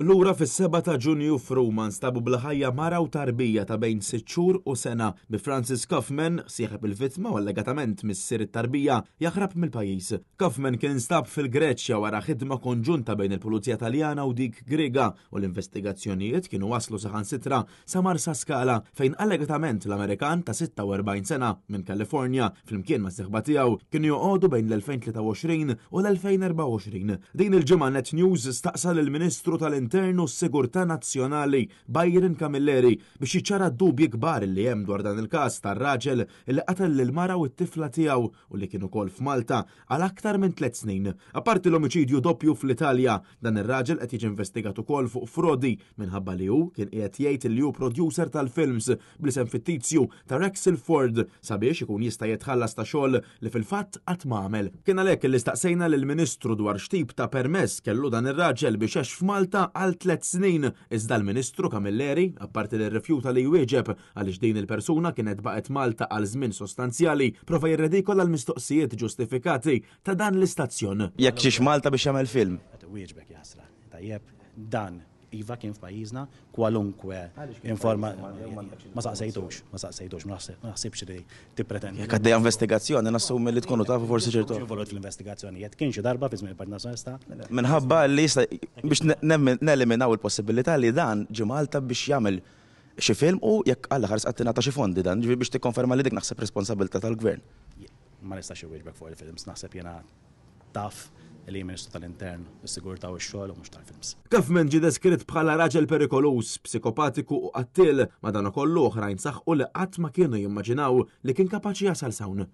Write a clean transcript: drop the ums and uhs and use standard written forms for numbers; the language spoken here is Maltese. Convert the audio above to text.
Lura fis-7 ta' Ġunju f'Ruma nstabu bla ħajja mara u tarbija ta' bejn sitt xhur u sena, bi Francis Kaufman, sieħeb il-vittma u allegatament missier it-tarbija, jaħrab mill-pajjiż. Kaufman kien instab fil-Greċja wara ħidma konġunta bejn il-Pulizija Taljana u dik Griega u l-investigazzjonijiet kienu waslu saħansitra sa Marsaskala fejn allegatament l-Amerikan ta' 46 sena minn Kalifornja flimkien mas-sieħba tiegħu kienu joqogħdu bejn l-2023 u l-2024. Din il-ġimgħa Net News staqsa lill-Ministru tal-Intern u s-Sigurtà Nazzjonali Byron Camilleri biex jiċċara d-dubji kbar li hemm dwar dan il-każ tar-raġel li qatel lill-mara u t-tifla tiegħu u li kien ukoll f'Malta għal aktar minn tliet snin. Apparti l-omiċidju doppju fl-Italja, dan ir-raġel qed jiġi investigat ukoll fuq frodi minħabba li hu kien qiegħed jgħid li hu producer tal-films bl-isem fittizju ta' Rexel Ford sabiex ikun jista' jitħallas ta' xogħol li fil-fatt qatt ma għamel. Kien għalhekk li staqsejna lill-Ministru dwar x'tip ta' permess kellu dan ir-raġel biex għex f'Malta għal tliet snin, iżda l-Ministru Camilleri, apparti li rrifjuta li jwieġeb għaliex din il-persuna kienet baqgħet Malta għal żmien sostanzjali, prova jirredikola l-mistoqsijiet ġustifikati ta' dan l-istazzjon. Jekk ġiex Malta biex jagħmel film. Qed iwieġbek jaħsra. Tajjeb, dan iva kien f'pajjiżna, kwalunkwe informa ma saqsejtux, ma saqsejtux, ma naħsibx li tippretendi. Jekk għaddejja investigazzjoni, nassumi li tkunu tafu forsi ċertu. Mhux involut fl-investigazzjonijiet, kien xi darba fi żmien il-Partit Nazzjonalista. Minħabba li jista' biex neliminaw il-possibilità li dan ġie Malta biex jagħmel xi film u jekk Alla ħares qatt ingħata xi fondi dan, ġifieri biex tikkonferma li dik naħseb responsabilità tal-Gvern. Ma nistax inwieġbek fuq il-films, naħseb jiena taf li jien Ministru tal-Intern, is-Sigurtà u x-Xogħol u mhux tal-films. Kaufman ġie deskritt bħala raġel perikoluż, psikopatiku u qattiel, madankollu oħrajn saħqu li qatt ma kienu jimmaġinaw li kien kapaċi jasal s'hawn.